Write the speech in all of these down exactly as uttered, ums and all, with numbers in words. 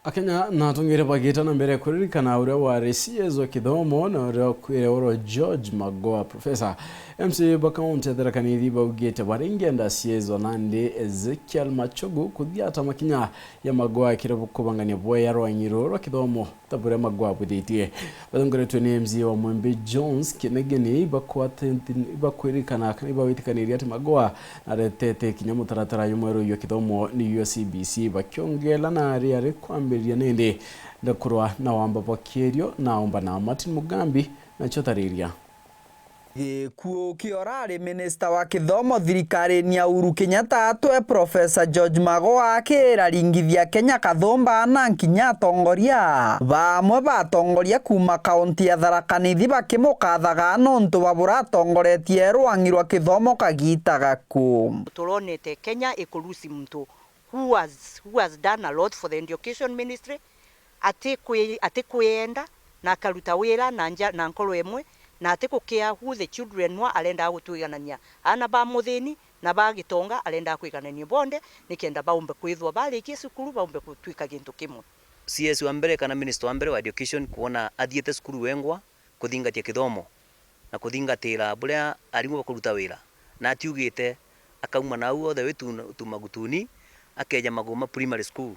Akenya na atongere bagita na mbere kuririkana uria wari C S wa kithomo na uria wakwire oro George Magoha. Professor M C A ba kaunti ya Tharaka Nithi baugite bari ngenda C S wa Nandi Ezekiel Machogu kuthiata makinya ya Magoha kiri kubangania bwea rwangi ruru rwa kithomo ta buria Magoha abwithitie. Batongoretwe ni M C A wa Mwembe Jones Kinegeni ibakwatite-, ibakwirikana kana ibagwitikaniria ati Magoha aretete kinya mutaratara jumweru jwa kithomo ni jwa C B C, bakiongela na ari ari kwambiriria nindi ndakurwa na wamba bwa kierio na aomba na Martin Mugambi nacio tariria. Gikuo kia urari minista wa kithomo thirikarine ya Uhuru Kenyatta atwe Professor George Magoha akiraringithia Kenya kathumba na nkinya atongoria bamwe ba atongoria kuuma kaunti ya Tharaka Nithi bakimukathaga nontu bwa buratongoretie rwangi rwa kithomo kagita gaku. Turonete Kenya ikurusi muntu who has, who has done a lot for the education ministry, atikwi-, atikwiyenda, na akaruta wira na nja, na nkoro imwe, na atikukea who the children wa arendaga gutwiganania, aana ba muthini na ba gitonga arendaga kwiganania bonthe, nikenda baumbe kwithwa barikie cukuru, baumbe gutwika gintu kimwe. C S wa mbere kana minister wa mbere wa education kwona athiete cukuru wengwa kuthingatia kithomo na kuthingatira buria arimu bakuruta wira, na atiugite akauma nau all the way to, to Magutuni, akeja Magoma Primary School,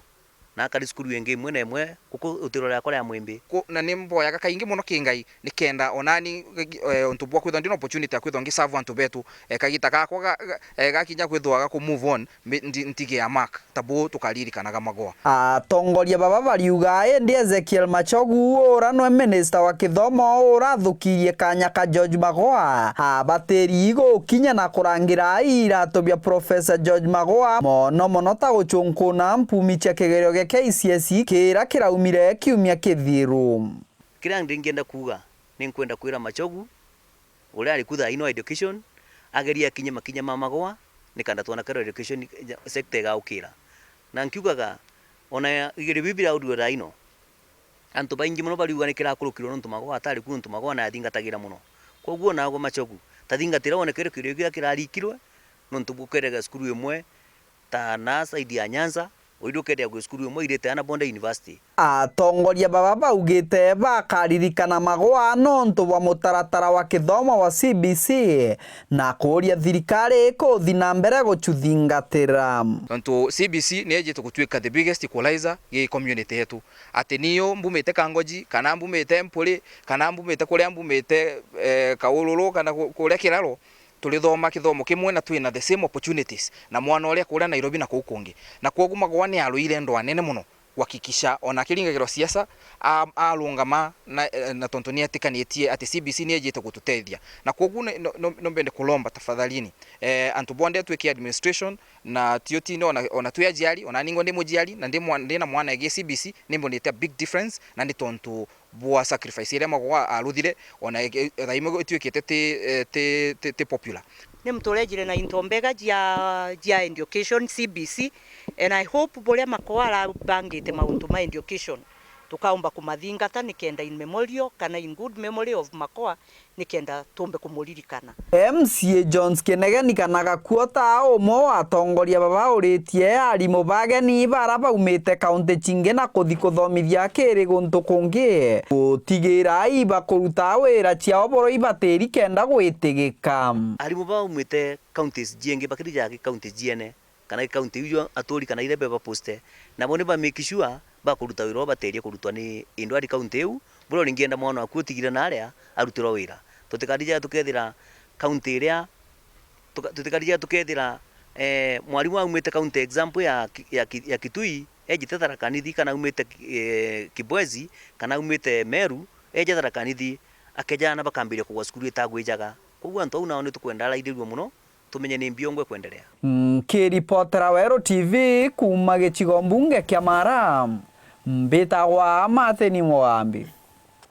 na akari cukuru ingi imwe na imwe guku utiro riakwa ria Mwimbi. Ku-, na ni mboyaga kaingi mono ki Ngai, nikenda onani, eh, untu bwa kwithwa ndina opportunity ya kwithwa ngiserve antu betu, eh, kagita gakwa ga-, ga-, eh, gakinya kwithwa ga ku move on, mbi-, ndi-, ntige a mark, ta buu tukaririkanaga Magoha. Atongoria baba bariuga, indi Ezekiel Machogu, ura nwe minista wa kithomo, urathukirie kanya ka George Magoha, abatiri gukinya na kurangira iratu bia Professor George Magoha, mono mono ta guchunkuna mpumi cia kigerio gia K C S E kiria kiraumire kiumia kithiru. Kiria ndingienda kuuga, ni nkwenda kwira Machogu, uria ari ku thaa ino education, agerie akinye makinya ma Magoha, nikenda twona kethira education sector igaukira. Na nkiugaga, ona igerio biu biraurirwe thaa ino, antu baingi mono bariuga nikirakurukirwe nontu Magoha atari ku, nontu Magoha nathingatagira mono. Kwoguo nagwe Machogu, tathingatira wone kethira kigerio kiria kirarikirwe, nontu bukerega cukuru imwe, ta na side ya Nyanza, oiri ukeethira kwi cukuru imwe irite ana bonde university. Atongoria baba baugite bakaririkana Magoha nontu bwa mutaratara wa kithomo wa C B C na kuuria thirikari ikuthi na mbere gucuthingatira. Nontu C B C ni ejite gutuika the biggest equalizer gi community yetu. Ati niu mbumite Kangoji, kana mbumite Mpuri, kana mbumite kuria mbumite, eh, Kaururu, kana ku-, kuria Kiraro, turithoma kithomo kimwe na twina the same opportunities na mwana uria kuria Nairobi na kuu kungi. Na kwoguo Magoha ni arwire ndwaa nene mono kuhakikisha ona akiringagirwa siasa, a-, arungama na, eh, na tontu ni etikanitie ati C B C ni ejite gututethia. Na kwoguo ni, no, no, no mbende kulomba tafadhalini, eh, antu bonthe twiki administration na tiotine ona, ona twi ajiari, ona ningwa ndi mujiari na ndi mwa-, ndi na mwana egi C B C, ni mbonete a big difference, na ni tontu bwa sacrifice iria Magoha aruthire, ona ege-, thaa imwe ituikite ti, eh, ti, ti, ti popular. Ni mturejire na into mbega jia, jia education, C B C, and I hope buria Magoha arabangite mauntu ma education, tukaumba kumathingata nikenda in memorial kana in good memory of Magoha, nikenda tumbe kumuririkana. M C A Jones Kinegeni kana Gakuo ta umwe wa atongoria baba uritie arimu bageni bara baumite kaunti cingi na kuthi kuthomithia kiri guntu kungi, gutigira ibakuruta wira ciao boro ibatiri kenda gwitigika. Arimu baumite counties jingi bakirija ki county jiene, kana county iu aturi kana iria beba poste, nabo ni ba make sure bakuruta wira uria baterie kurutwa ni indwari county iu, buria uringienda mwana waku utigire na aria arutirwa wira. Tutikarija tukethira county iria, tuka-, tutikarija tukethira, eh, mwarimu aumite county example ya Ki-, ya Ki-, ya Kitui, ejite Tharaka Nithi, kana aumite Ki-, eh, Kibwezi, kana aumite Meru, eje Tharaka Nithi, akeja na bakambiria kugwa cukuru itagwijaga. Koguo antu au nao ni tukwenda arairirue mono, tumenye ni mbiongwe kwendelea. Nkiripotera Weru T V kuuma gicigo mbunge kia Mara, mbitagwa Martin Mugambi.